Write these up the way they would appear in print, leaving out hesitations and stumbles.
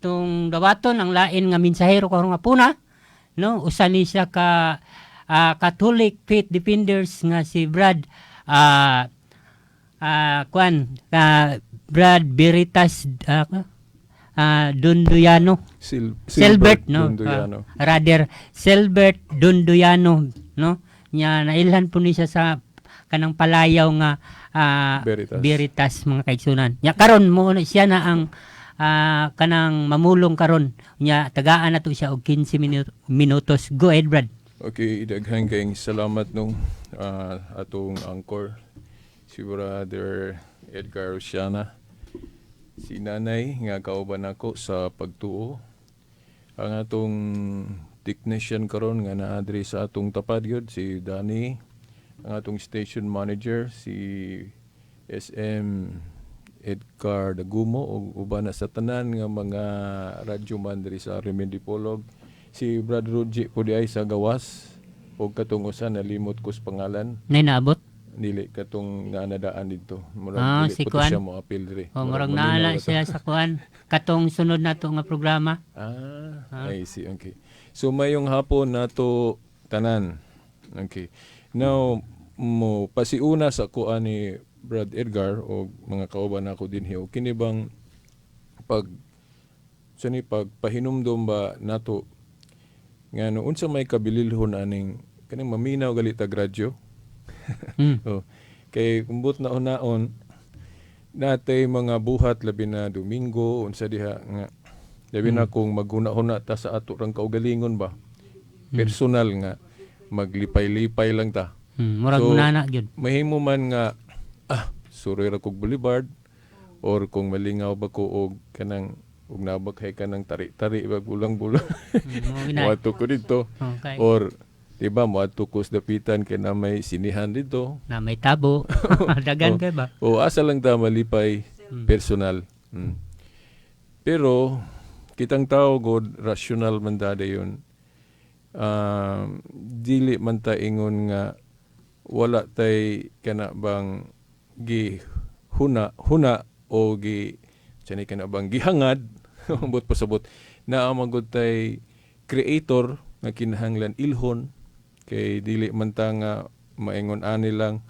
Atong dawaton ang lain nga mensahero karong hapuna, no? Usa ni siya ka Catholic Faith Defenders nga si Brad kuan Brad Veritas Dunduyano. Silbert, no? Dunduyano. Rather Silbert Dunduyano, no? Nya nailhan po ni siya sa kanang palayaw nga Veritas. Veritas, mga kaigsunan. Nya karon mo na siya na ang kanang mamulong karon. Nya tagaan nato siya og 15 minutos. Go ahead, Brad. Okay, daghan kayong salamat nung atong anchor, si Brother Edgar Luciana. Si nanay nga kauban nako sa pagtuo. Ang atong technician karon nga naa diri sa atong tapad gyud, si Danny. Ang atong station manager, si SM Edgar Dagumo, ug uban na sa tanan nga mga radyo man diri sa Remedy Polog. Si Brad Ruji po diay sa gawas ug katong usa, nalimot ko sa pangalan. Nay naabot. Dili, katong naanadaan dito. Murag Ah, dili si po to Kuan? Siya mo apil diri. O murag maminaw naala ra to. Siya sa kuan katong sunod nato nga programa. Ah, I see. Okay. So mayong hapon nato tanan. Okay. Now mo pasiuna sa kuan ni Brad Edgar o mga kauban nako dinhi o kini bang pag sa ni pagpahinumdom ba nato nga no unsa may kabililhon aning kaning maminaw gali tag radyo. Oh. Kay kumbot na unaon natay mga buhat, labi na Domingo, unsa diha nga labi na kung maghuna-huna ta sa ato rang kaugalingon ba, personal nga maglipay-lipay lang ta. Murag So, munana gyud. Mahimo man nga suroy ra kog boulevard or kung malingaw ba ko og kanang og nabakhay kanang tari-tari ba, bulang-bulang, Mo gina. moadto ko dito or di ba moadto ko sa dapitan kay na may sinihan dito. Na may tabo. Dagan kay ba? O asa lang ta malipay personal. Pero kitang tao god rational man ta dayon. Dili man ta ingon nga wala tay kana bang gi huna huna o gi sani kana bang gihangad, ambot pasabot, naa man gud tay creator nga kinahanglan ilhon, kay dili man ta nga maingon ani lang,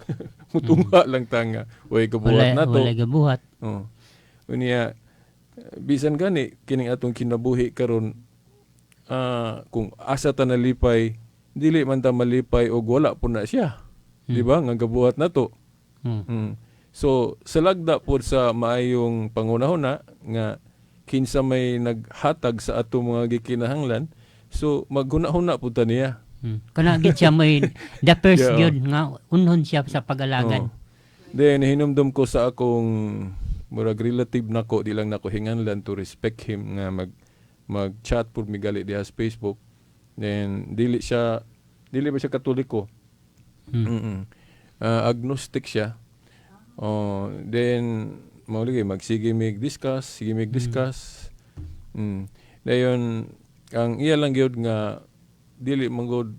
mutungha lang ta nga way gabuhat Wala nato. Wala gabuhat. Oh. Unya bisan gani kining atong kinabuhi karon, kung asa ta nalipay, dili man ta malipay og wala po na siya. Di ba? Nga gabuhat nato. So sa lagda pod sa maayong pangunahuna nga kinsa may naghatag sa ato mga gikinahanglan, so maghuna-huna pud ta niya. Kana gid siya may the first gyud nga unhon siya sa pag-alagad. Oh. Then hinumdum ko sa akong murag relative nako, di lang nako hinganlan, to respect him, nga mag mag-chat pud mi gali diha sa Facebook. Then dili siya, dili ba siya Katoliko? Agnostic siya. Oh, then mao lagi magsige mig discuss, sige mig discuss. Dayon ang iya lang gyud nga dili man gud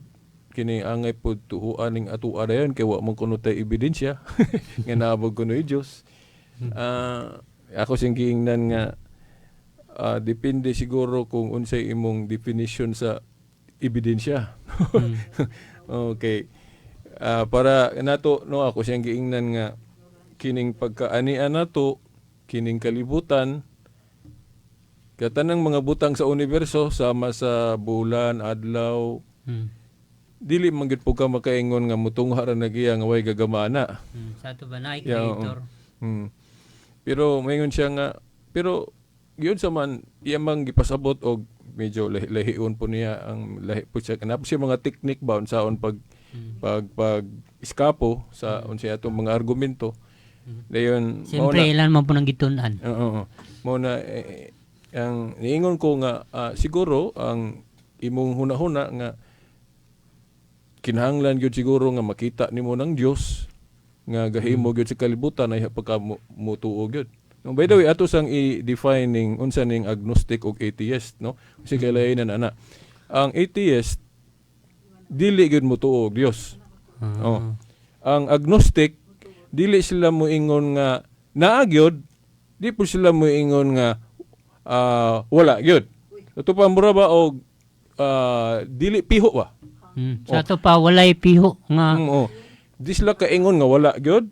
kini angay pud tuhuan ning atua dayon kay wa man kuno tay ebidensya nga naabog kuno Dios. Ako sing giingnan nga depende siguro kung unsay imong definition sa ebidensya. Okay. Para nato, no, ako siyang giingnan nga kining pagkaanian nato, kining kalibutan, katanang mga butang sa universo sama sa bulan, adlaw, dili man gyud po ka makaingon nga mutungha ra nagiya nga way gagamana. Sa ato ba na Yeah, oo. creator? Pero maingon siya nga pero yun sa man iya mang gipasabot og medyo lahi-lahion po niya, ang lahi po siya kanap siya mga teknik ba unsaon pag pag pag iskapo sa unsay atong mga argumento. Dayon mao Siyempre na ilan man po nang gitun-an. Oo. Mao na ang niingon ko nga siguro ang imong hunahuna nga kinahanglan gyud siguro nga makita nimo ng Dios nga gahimo gyud sa kalibutan ay pagka mutuo gyud. No, by the way, ato sang i-define ning unsa ning agnostic og atheist, no? Kasi kay na ana. Ang atheist dili gyud mutuo og Dios. Oh. Ang agnostic, dili sila moingon nga naa gyud, di po sila moingon nga wala gyud. Ato pa mura ba og dili piho ba? Sa ato pa walay piho nga. Oh. Di sila kaingon nga wala gyud.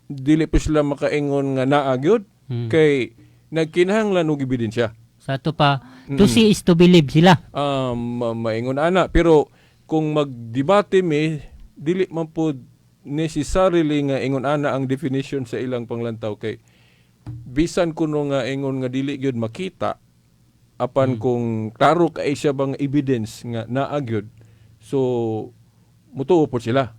Dili pa sila makaingon nga naa gyud kay nagkinahanglan og ebidensya. Sa ato pa, to see is to believe sila. Maingon ana, pero kung magdebate mi, dili man pod necessarily nga ingon ana ang definition sa ilang panglantaw, kay bisan kuno nga ingon nga dili gyud makita, apan kung klaro kay siya bang evidence nga naa gyud, so mutuo po sila.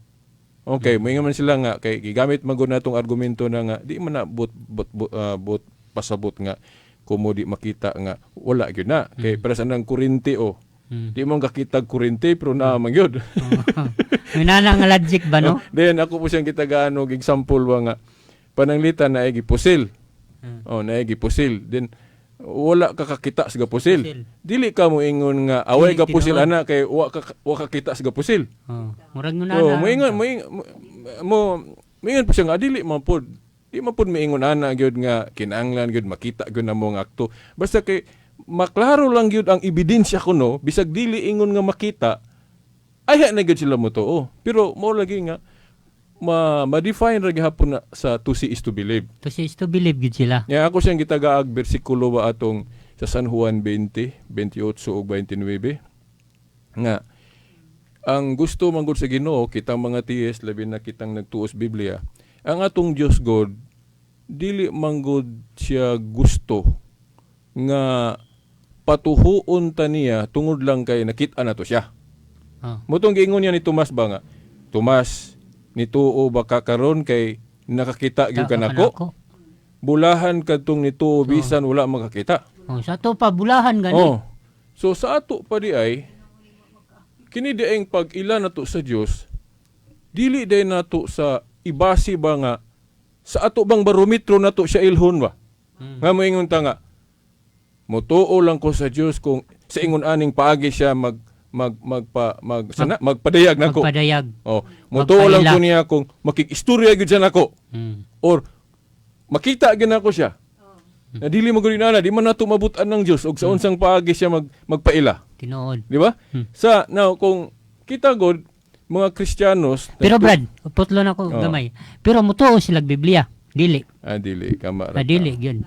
Okay, moingon man sila nga kay gigamit man gud natong argumento na nga di man na but but, but, but pasabot nga kumo di makita nga wala gyud na, kay para sa nang kuryente o di mo kakita kuryente pero naa man gyud. Minana nga logic ba, no? Then ako po siyang gitagaan og example ba nga pananglitan na gipusil. Oh, na gipusil. Then wala ka kakita sa gapusil. Pusil. Dili ka mo ingon nga away Dili gapusil tinuod. ana kay wa ka kita sa gapusil. Oh, murag nunana. Oh, moingon po siya nga dili man pod. Di man pod miingon ana gyud nga kinahanglan gyud makita gyud namo nga akto. Basta kay maklaro lang gyud ang ebidensya kuno, bisag dili ingon nga makita, ayha na gyud sila motuo. Pero mo lagi nga ma-define ra gihapon na sa to see is to believe. To see is to believe gyud sila. Ya ako siyang gitagaag bersikulo ba atong sa San Juan 20, 28 ug 29 nga ang gusto man gud sa Ginoo, kitang mga theist, labi na kitang nagtuos Biblia, ang atong Dios God, dili man gud siya gusto nga patuhuon ta niya tungod lang kay nakit-an nato siya. Mutong giingon niya ni Tomas ba nga, "Tomas, nituo ba ka karon kay nakakita gyud ka Ka nako? nako. Bulahan kadtong nituo bisan wala makakita." Oh, sa ato pa bulahan gani. Oh. So sa ato pa di ay kini dieng pag-ila nato sa Dios, dili day nato sa ibasi ba nga sa ato bang barometro nato siya ilhon ba? Nga moingon ta nga motuo lang ko sa Dios kung sa ingon aning paagi siya mag mag magpa mag sana, magpadayag nako. Magpadayag. Oh, motuo lang Magpaila. ko niya kung makikistorya gyud siya nako or makita gyud nako siya. Na dili mo gud na di man nato mabut-an ng Dios og sa unsang paagi siya magpaila. Tinuod. Di ba? Sa now kung kita god mga Kristiyanos Pero Brad, putlo na ko gamay. Pero mutuo sila Biblia. Dili. Ah, dili gama Ah, dili gyud.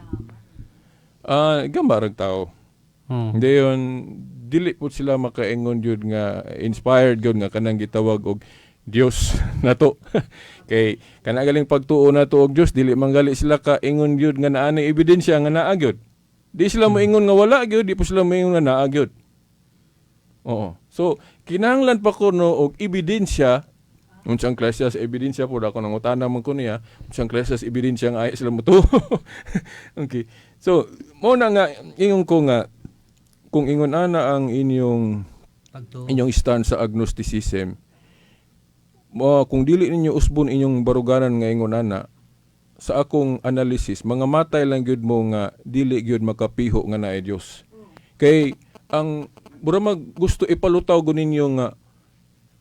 Ah, gama rag tao. Hindi yun, dili po sila makaingon yun nga inspired yun nga kanang gitawag og Dios nato. Kay kana galing pagtuo nato og Dios, dili man gali sila kaingon gyud nga naa nay ebidensya nga naa gyud. Di sila moingon nga wala gyud, di po sila moingon nga naa gyud. Oo. So kinahanglan pa kuno og ebidensya. Unsang klase sa ebidensya po ako nangutana man ko niya, unsang klase sa ebidensya nga ay sila mo. Okay. So, mo na nga ingon ko nga kung ingon ana ang inyong Pagtuo. inyong stand sa agnosticism mo, kung dili ninyo usbon inyong baruganan nga ingon ana, sa akong analysis mga matay lang gyud mo nga dili gyud makapiho nga naay Dios, kay ang mura mag gusto ipalutaw gud ninyo nga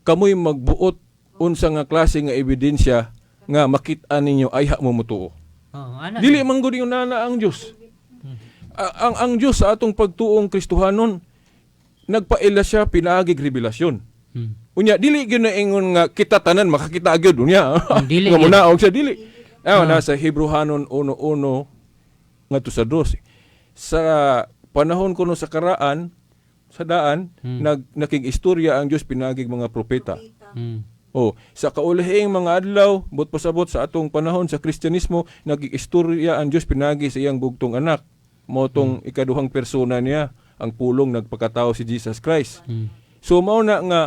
kamoy magbuot unsa nga klase nga ebidensya nga makit-an ninyo ayha mo motuo. Oh, ana. Dili man gud yung nana ang Dios. Ang Dios sa atong pagtuong Kristohanon, nagpaila siya pinaagig revelasyon. Unya dili gyud na ingon nga kita tanan makakita gyud unya. Dili nga gyud. munaog siya dili. Ah, nasa Hebreohanon 1:1 ngadto sa 2. Sa panahon kuno sa karaan, sa daan, nakig-istorya ang Dios pinaagig mga propeta. Oh, sa kaulahing mga adlaw, but pasabot sa atong panahon sa Kristyanismo, nagig-istorya ang Dios pinagi sa iyang bugtong anak. Mao tong ikaduhang persona niya, ang pulong nagpakatao si Jesus Christ. So mao na nga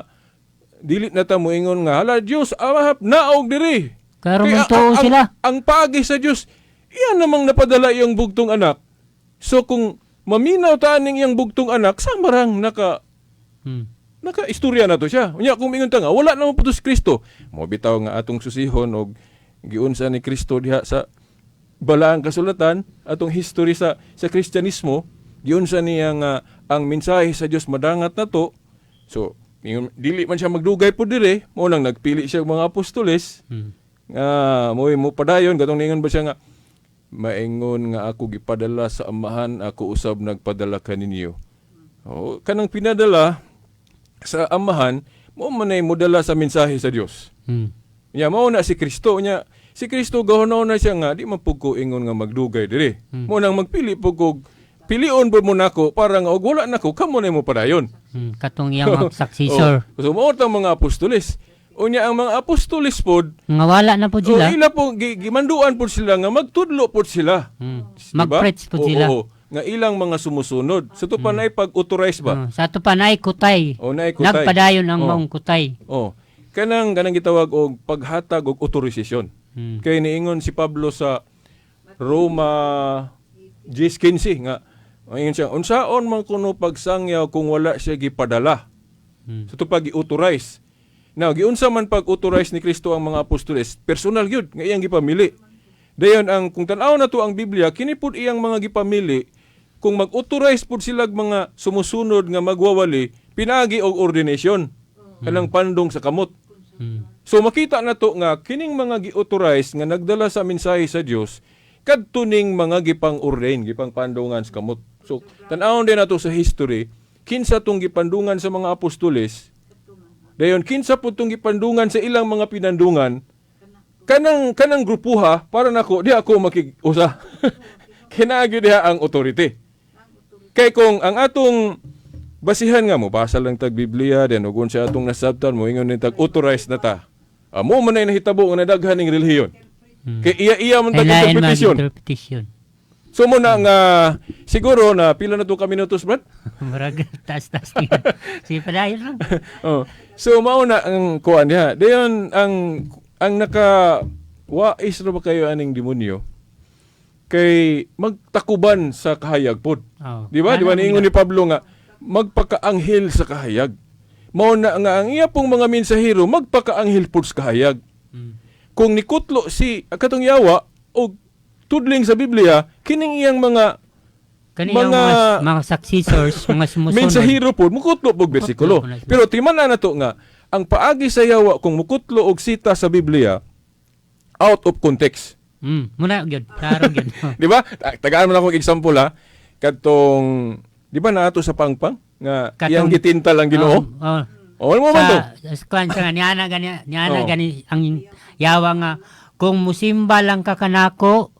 dili na ta moingon nga hala Dios amahap naog diri. Karon Kaya man tuo sila. ang paagi sa Dios, iyan namang napadala iyang bugtong anak. So kung maminaw ta aning iyang bugtong anak, samarang naka-istorya na to siya. Unya kung mingon ta nga wala naman po to si Kristo. Mo bitaw nga atong susihon og giunsa ni Kristo diha sa balaang kasulatan, atong history sa Kristyanismo, giunsa niya nga ang mensahe sa Dios madangat na to. So, ingon, dili man siya magdugay po dire, mo nang nagpili siya og mga apostoles. Nga mo mo padayon katong ningon ba siya nga Maingon nga ako gipadala sa Amahan, ako usab nagpadala kaninyo. Oh, kanang pinadala sa Amahan, mao man ay modala sa mensahe sa Dios. Nya mao na si Kristo. Nya si Kristo gahunaw na siya nga di man pud ko ingon nga magdugay diri. Mo nang magpili pud ko, pilion pud mo nako para nga og wala nako, kamo na mo padayon. Katong iyang mga successor. Oh, so mao tang mga apostoles. Unya ang mga apostoles pod Nga wala na po oh, sila. Ila po gimanduan pod sila nga magtudlo pod sila. Di ba? Mag-preach po Oo, sila. oo, nga ilang mga sumusunod. Sa to pa naay pag-authorize ba? Oh, sa ato pa naay kutay. O naay kutay. Nagpadayon ang Oh. maong kutay. Oh. Kanang kanang gitawag og paghatag og autorisasyon. Kay niingon si Pablo sa Roma 10:15 nga ingon siya, unsaon man kuno pagsangyaw kung wala siya gipadala? Sa to pag authorize. Now, giunsa man pag-authorize ni Kristo ang mga apostoles, personal gyud nga iyang gipamili. Dayon ang kung tan-aw na to ang Biblia, kini pud iyang mga gipamili kung mag-authorize pud sila mga sumusunod nga magwawali, pinaagi og ordination, kanang pandong sa kamot. So makita na to nga kining mga gi-authorize nga nagdala sa mensahe sa Dios kadto ning mga gipang-ordain, gipang-pandungan sa kamot. So tan-awon din nato sa history kinsa tong gipandungan sa mga apostoles. Dayon kinsa pud tong gipandungan sa ilang mga pinandungan, kanang kanang grupuha. Para nako, di ako makig-usa. Kinaagi diha ang authority. Kay kung ang atong basihan nga mo basa lang tag Biblia, then ug unsa atong nasabtan mo ingon tag authorized na ta. Amo man ay nahitabo nga nadaghan ning relihiyon. Kay iya-iya man tag Kay lain man interpretation. interpretation. So mo na nga siguro na pila na to ka minutos, Brad? Murag taas-taas niya. Sige, padayon lang. Oh. So mao na ang kuan diha. Dayon ang naka wais ra ba kayo aning demonyo kay magtakuban sa kahayag pod. Oh. Di ba? Di ba Ano, niingon ni Pablo nga magpakaanghel sa kahayag? Mao na nga ang iya pong mga mensahero magpakaanghel pod sa kahayag. Kung nikutlo si katong yawa og tudling sa Biblia, kining iyang mga Kani mga, mga successors, mga sumusunod. Mensahero pod mukutlo og bersikulo. Mukutlo po na sila. Pero timan na to nga ang paagi sa yawa kung mukutlo og sita sa Biblia, out of context. Muna gyud, klaro gyud. Di ba? Tagaan mo na akong example ha. Katong di ba naato sa pangpang nga iyang gitintal ang Ginoo? Oh. Oh, ano mo man to? Sa kuan sa nga niana gani niana gani ang yawa nga kung musimba lang ka kanako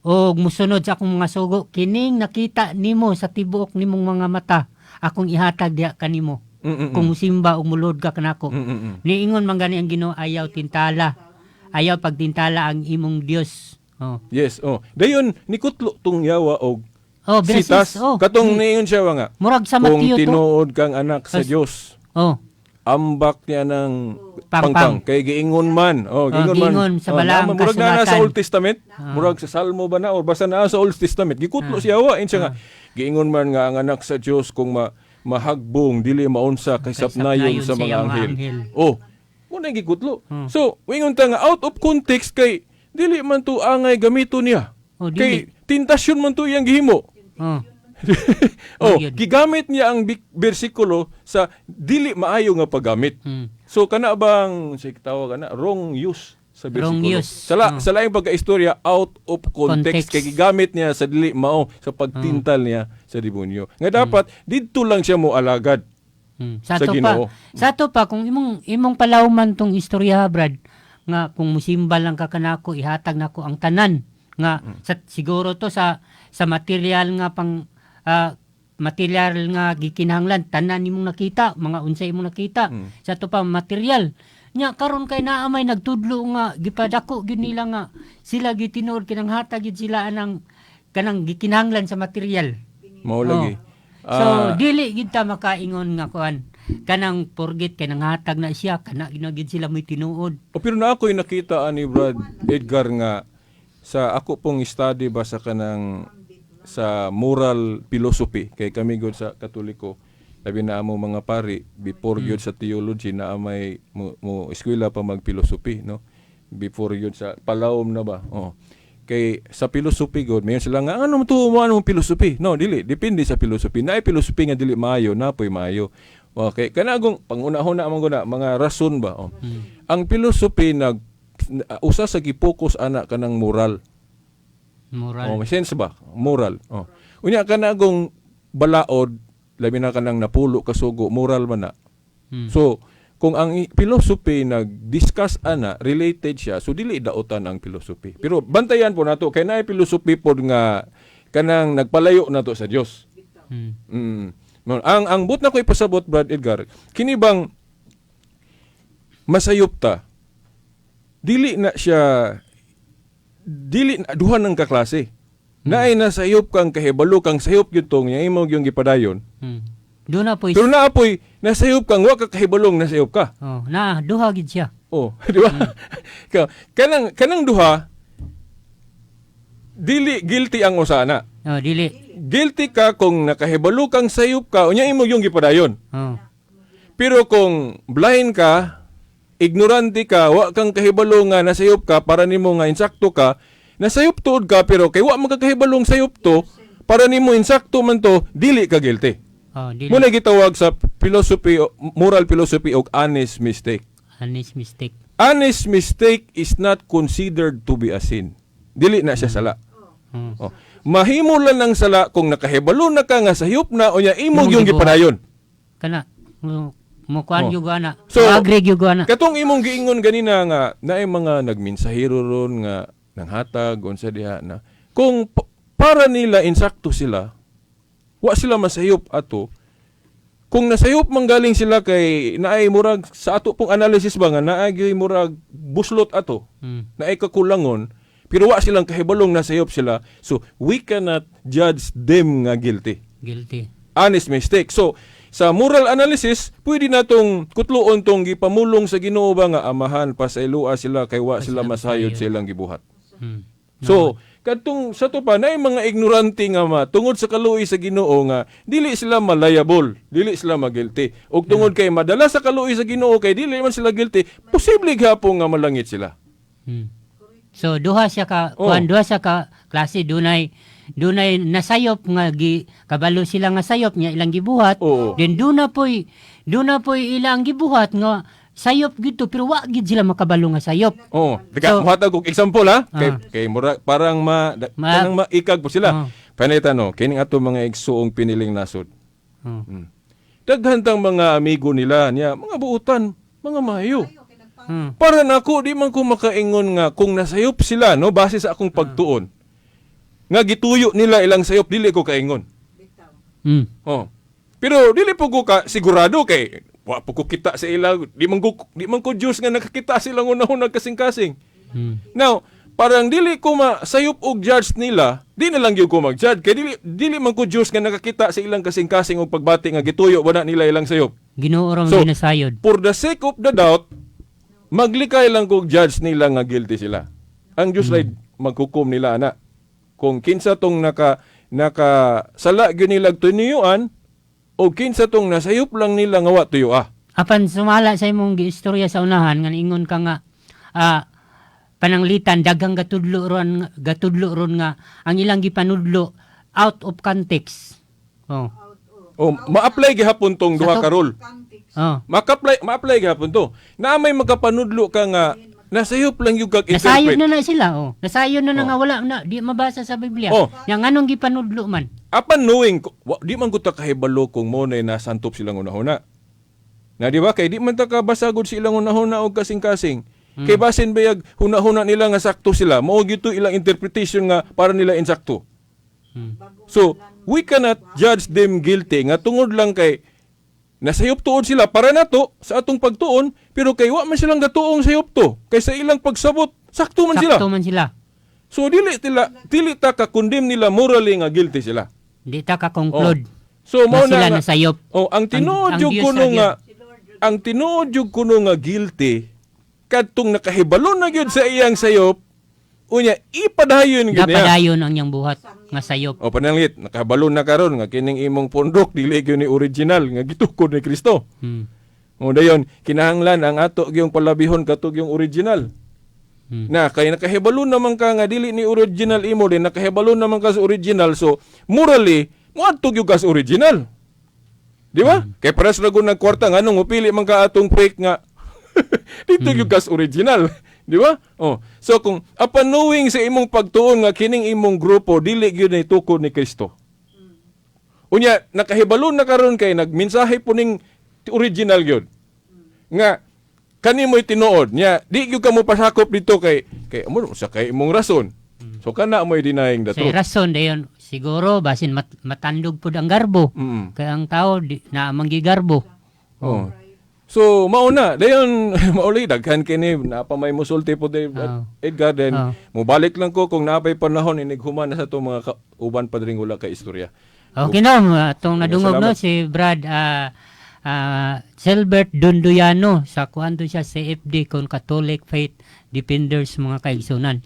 o musunod sa akong mga sugo, kining nakita nimo sa tibuok nimong mga mata, akong ihatag diha kanimo kung musimba o mulod ka kanako. Niingon man gani ang Ginoo, ayaw tintala, ayaw pagtintala ang imong Dios. Oh. Yes, oh. Dayon nikutlo tong yawa og Oh, verses, sitas. oh. Katong niingon siya nga, Murag sa kung Mateo to. tinuod kang anak sa Dios, Oh. ambak niya ng Pangpang. pangpang kay giingon man, oh, giingon man. Giingon sa Oh, balaang naman, murag na na sa kasulatan. Old Testament, murag sa Salmo ba na or basta naa sa Old Testament, gikutlo siya wa siya nga giingon man nga ang anak sa Dios kung mahagbong dili maunsa kay Kay sapnayon sapnayon sa sa mga iyang mga anghel. anghel. Oh, mo na gikutlo. So wingon ta nga out of context kay dili man to angay gamito niya Oh, kay dili. tentasyon man to iyang gihimo. Oh. Oh, Yun. gigamit niya ang bersikulo sa dili maayo nga paggamit. So kana bang say tawag kana wrong use sa Wrong bersikulo. use. Sa la, Oh. sa laing pagkaistorya, out of context, Context. kay gigamit niya sa dili mao sa pagtintal niya sa demonyo. Nga dapat didto lang siya mo alagad Sa sa ato pa, Ginoo. sa ato pa kung imong imong palawman tong istorya, Brad, nga kung musimba lang ka kanako, ihatag nako ang tanan nga sa siguro to sa material nga pang material nga gikinahanglan, tanan nimong nakita, mga unsay imong nakita. Sa ato pa material nya karon kay naa may nagtudlo nga gipadako gyud nila nga sila gitinuod kinanghatag gyud sila anang kanang gikinahanglan sa material. Mao lagi. Oh. So dili gid ta makaingon nga kuan kanang porget kay nanghatag na siya kana gid sila mo'y tinuod. O, pero na ako'y nakita ani Brad Edgar nga sa ako pong study ba sa kanang sa moral philosophy, kay kami gud sa Katoliko, labi na amo mga pari, before gyud sa theology na may mo eskwela pa mag philosophy, no, before gyud sa palawom na ba. Oh, kay sa philosophy gud mayon sila nga ano mo to mo ano philosophy, no, dili, depende sa philosophy. Naay philosophy nga dili maayo, napoy maayo. Okay, kanagong pangunahuna man gud na mga rason ba. Oh. Ang philosophy nag usa sa gipokus ana kanang moral. Moral. Oh, may sense ba? Moral. Oh. Unya kana kung balaod, labi na kanang napulo ka sugo, moral man na. So, kung ang philosophy nag-discuss ana, related siya, so dili daotan ang philosophy. Pero bantayan po nato kay naay philosophy pod nga kanang nagpalayo nato sa Dios. Ang but na ko ipasabot, Brad Edgar, kini bang masayop ta, dili na siya, dili na, duha ng kaklase. Naay nasayop kang kahibalo kang sayop gyud tong nya imo gyung gipadayon. Doon na po Pero naapoy nasayop kang wa ka kahibalong nasayop ka. Oh, na duha gid siya. Oh, di ba? Kanang duha, dili guilty ang usa na. Oh, dili. Guilty ka kung nakahibalo kang sayop ka, unya imo yung gipadayon. Pero kung blind ka, ignorante ka, wa kang kahibalo nga nasayop ka, para nimo nga insakto ka, nasayop tuod ka pero kay wa man ka kahibalong sayop to, para nimo insakto man to, dili ka guilty. Oh, dili. Muna gitawag sa philosophy, moral philosophy og honest mistake. Honest mistake. Honest mistake is not considered to be a sin. Dili na siya sala. Oh. Mahimo lang ng sala kung nakahibalo na ka nga sayop na o nya imo Imong yung gibuhat. gipadayon. Kana mo mo kuan gyud ana. So, Agree gyud ana. Katong imong giingon ganina nga naay mga nagminsahero ron nga nanghatag unsa diha na kung para nila insakto sila, wa sila masayop ato. Kung nasayop man galing sila kay naay murag sa ato pong analysis ba nga naay gyud murag buslot ato, naay kakulangon, pero wa silang kahibalong nasayop sila, so we cannot judge them nga guilty. Guilty. Honest mistake. So, sa moral analysis, pwede na tong kutluon tong gipamulong sa Ginoo ba nga, "Amahan, pasaylua sila kay wa sila masayod sa ilang gibuhat." So, kadtong sa to pa naay mga ignorante nga ma tungod sa kaluoy sa Ginoo nga dili sila ma-liable, dili sila ma-guilty. Og tungod kay madala sa kaluoy sa Ginoo kay dili man sila guilty, posible gihapon nga malangit sila. So duha siya ka kuan, duha siya ka klase. Dunay nasayop nga gi kabalo sila nga sayop niya ilang gibuhat. Then duna poy ilang gibuhat nga sayop gito pero wa gid sila makabalo nga sayop. Oh, teka, muhatag og example ha. Kay kay mura, parang kanang maikag po sila. Panita no, kining ato mga igsuong piniling nasod. Daghan tang mga amigo nila niya, mga buutan, mga mayo. Para nako di man ko makaingon nga kung nasayop sila no base sa akong pagtuon, nga gituyo nila ilang sayop, dili ko kaingon. Oh. Pero dili po ko ka sigurado kay wa po ko kita sa ilang, di man ko Diyos nga nakakita silang unahon kasing-kasing. Now, parang dili ko masayop og judge nila, di na lang gyud ko mag-judge kay dili man ko Diyos nga nakakita sa ilang kasing-kasing og pagbati nga gituyo ba na nila ilang sayop. Ginoo ra So, man ginasayod. for the sake of the doubt, maglikay lang kog judge nila nga guilty sila. Ang Diyos lay maghukom nila ana. Kung kinsa tong naka sala gyud nila tinuyuan o kinsa tong nasayop lang nila nga wa tuyo ah. Apan sumala sa imong giistorya sa unahan nga ingon ka nga pananglitan daghang gatudlo ron nga ang ilang gipanudlo out of context. Oh. O ma-apply gihapon tong duha ka rule. Oh. Maka-apply, ma-apply gihapon to. Na may makapanudlo ka nga nasayop lang yung kag Nasayod interpret. na na sila, oh. Nasayod na na nga wala na di mabasa sa Biblia. Yang anong gipanudlo man? Apan knowing di man ko ta kahibalo kung mo na nasantop silang unahuna. Na di ba kay di man ta kabasagod silang unahuna og kasing-kasing. Kay basin bayag huna-huna nila nga sakto sila, mao gyud to ilang interpretation nga para nila insakto. So, we cannot judge them guilty nga tungod lang kay nasayop tuod sila para nato sa atong pagtuon, pero kay wa man silang gatuong sayop to kay sa ilang pagsabot sakto man sila. Sakto man sila. So dili ta ka condemn nila morally nga guilty sila. Di ta ka conclude. Oh. So mao na sila na nga, nasayop. oh, ang tinuod Ang jud Diyos kuno ra nga ang tinuod jud kuno nga guilty kadtong nakahibalo na gyud sa iyang sayop, unya ipadayon gyud niya. Napadayon ang iyang buhat nga sayop. O pananglit, nakahibalo na karon nga kining imong pundok dili gyud ni original nga gitukod ni Kristo. O dayon kinahanglan ang ato gyung palabihon katog yung original. Na kay nakahibalo naman ka nga dili ni original imo din, nakahibalo naman ka sa original, so morally moadto gyud ka sa original. Di ba? Kay pares ra gud nagkwarta, nganong mupili man ka atong fake nga dito gyud ka sa original. Di ba? Oh. So kung apan knowing sa imong pagtuon nga kining imong grupo dili gyud ni tukod ni Kristo. Unya nakahibalo na karon kay nagmensahe po ning original gyud. Nga kani mo'y tinuod nya di gyud ka mo pasakop dito kay kay amo sa kay imong rason. So kana mo'y denying the Sa truth. rason dayon siguro basin matandog pud ang garbo. Kay ang tao di, na manggigarbo. Oh. So mao na dayon mauli daghan kini napa may musulti po day Edgar, then mobalik lang ko kung napay panahon inighuman na sa to mga uban pa dring wala kay istorya. Okay no, atong nadungog no Salamat. si Brad Silbert Dunduyano sa kuan to siya CFD kon Catholic Faith Defenders, mga kaigsunan.